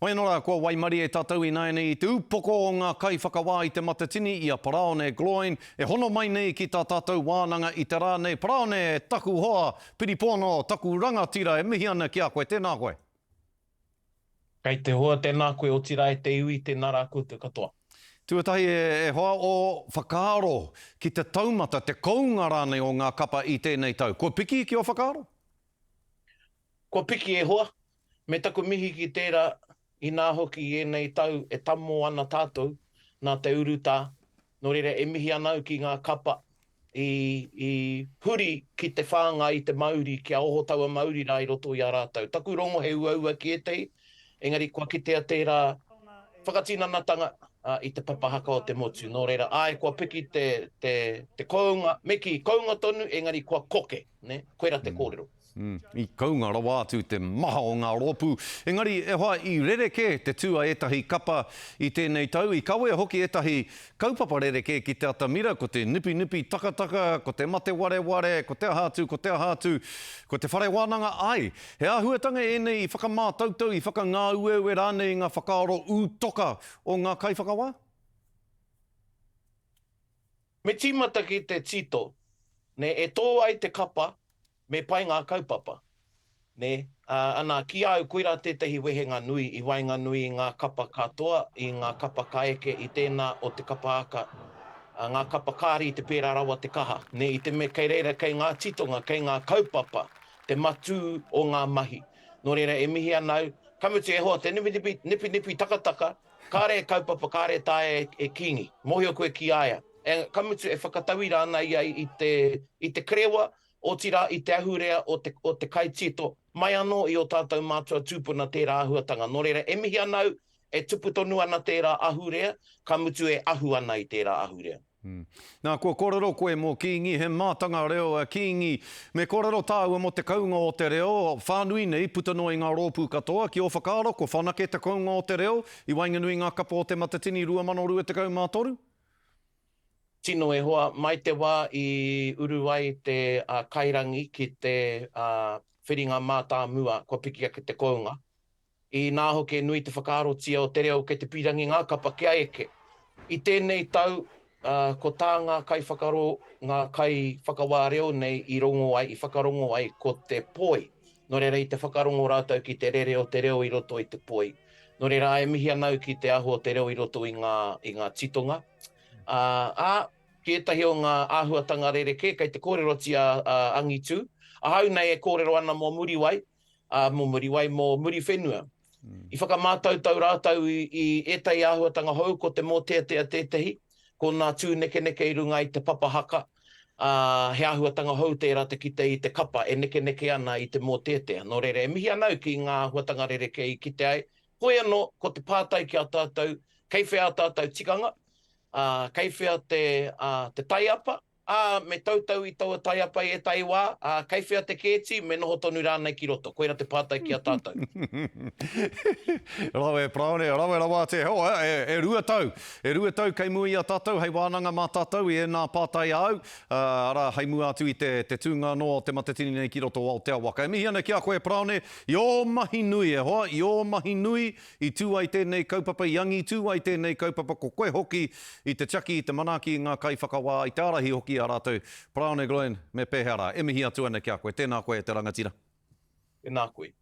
Hoi anō rā, kua waimarie tātou ināianei i te upoko o ngā kaiwhakawā i Te Matatini, i a Paraone Gloyne, e hono mai nei ki tā tātou wānanga i te rā nei. Paraone, taku hoa, piripono, taku rangatira, e mihi ana ki a koe, tēnā koe. Kei te hoa, tēnā koe, otirā e te iwi, tēnā rā koutou katoa. Tuatahi e hoa, o whakaaro ki te taumata, te kounga rānei o ngā kapa i tēnei tau. Kua piki ki ō whakaaro? Kua piki e hoa, Me taku mihi ki tērā, inā hoki i ēnei tau e tamō ana tātou nā te urutā, nō reira e mihi ana au ki ngā kapa i i huri ki te whāngai i te mauri kia oho taua mauri rā i roto i a rātou. Taku rongo he uaua ki ētahi, engari kua kitea tērā whakatinanatanga i te papa haka o te motu. Nō reira, āe kua piki te te te kounga, me kī, kounga tonu engari kua koke, nē, koirā te kōrero. I kounga rawa atu te maha o ngā rōpū. Engari, e hoa, i rerekē te tū a ētahi kapa i tēnei tau, i kawea hoki ētahi kaupapa rerekē ki te atamira, ko te nipinipi takataka, ko te mate wareware, ko te aha atu, ko te aha atu, ko te whare wānanga ai. He āhuatanga ēnei i whakamātautau, i whakangāueue rānei i ngā whakaaro ūtoka o ngā kaiwhakawā? Me tīmata ki te tito, nē, e tō ai te kapa me pai ngā kaupapa, nē? Ā, ana, ki a au, koirā tētahi wehenga nui i waenganui i ngā kapa katoa, i ngā kapa ka eke i tēnā o te kapa haka, ā, ngā kapa kāri i te pērā rawa te kaha, nē, i te mea kei reira, kei ngā titonga, kei ngā kaupapa, te matū o ngā mahi. Nō reira, e mihi ana au, ka mutu, e hoa, te nipinipi, nipinipi takataka, kāre e kaupapa, kāre e taea e, e Kīngi. Mōhio koe ki a ia. E, ka mutu, e whakatauira ana ia i te, i te kerewa, otirā i te ahurea o te, o te kaitito, mai anō i ō tātou mātua tūpuna tērā āhuatanga. Nō reira, e mihi ana au, e tupu tonu ana tērā ahurea, ka mutu e ahu ana i tērā ahurea. Nā, kua kōrero koe mō Kīngi, he mātanga reo a Kīngi. Me kōrero tāua mō te kounga o te reo, whānui nei, puta noa i ngā rōpū katoa. Ki ō whakaaro, kua whanake te kounga o te reo i waenganui i ngā kapa o Te Matatini 2023? Tino e hoa, mai te wā i uru ai te kairangi ki te whiringa mātāmua kua piki ake te kounga. Inā hoki e nui te whakaarotia o te reo kei te pīrangi ngā kapa kia eke. I tēnei tau, ko tā ngā kaiwhakaro, ngā kaiwhakawā reo nei i rongo ai, i whakarongo ai ko te poi. Nō reira i te whakarongo rātou ki te rere o te reo i roto i te poi. Nō reira e mihi ana au ki te aho o te reo i roto i ngā, i ngā titonga. Ā, ā, ki ētahi o ngā āhuatanga rerekē kei te kōrerotia a angitū. Ahau nei e kōrero ana mō Muriwai, ā, mō Muriwai, mō Muriwhenua. I whakamātautau rātou i, i ētahi āhuatanga hou, ko te mōteatea tētahi, ko ngā tūnekeneke i runga i te papa haka, ā, he āhuatanga hou tērā te kite i te kapa e nekeneke ana i te mōteatea. Nō reira, e mihi ana au ki ngā āhuatanga rerekē i kite ai. Hoi anō, ko te pātai ki a tātou, kei whea ā tātou tikanga, ā, kei whea te, ā, te taiapa, ā, me tautau i taua taiapa i ētahi wā, ā, kei whea te kēti, me noho tonu rānei ki roto. Koira te pātai ki a tātou. Rawe, Paraone, rawe rawa atu. Heoi, e, e rua tau, e rua tau kei mua i a tātou hei wānanga mā tātou i ēnā pātai āu, ā, arā, hei mua atu i te, te tūnga anō o Te Matatini nei ki roto o Aotea waka. E mihi ana ki a koe, Paraone, i ō mahi nui, e hoa, i ō mahi nui, I tū ai tēnei kaupapa, i angitū ai tēnei kaupapa, ko koe hoki i te tiaki, i te manaaki i ngā kaiwhakawā, i te ārahi hoki i a rātou. Paraone Gloyne, me pēhea rā? E mihi atu ana ki a koe. Tēnā koe e te rangatira. Tēnā koe.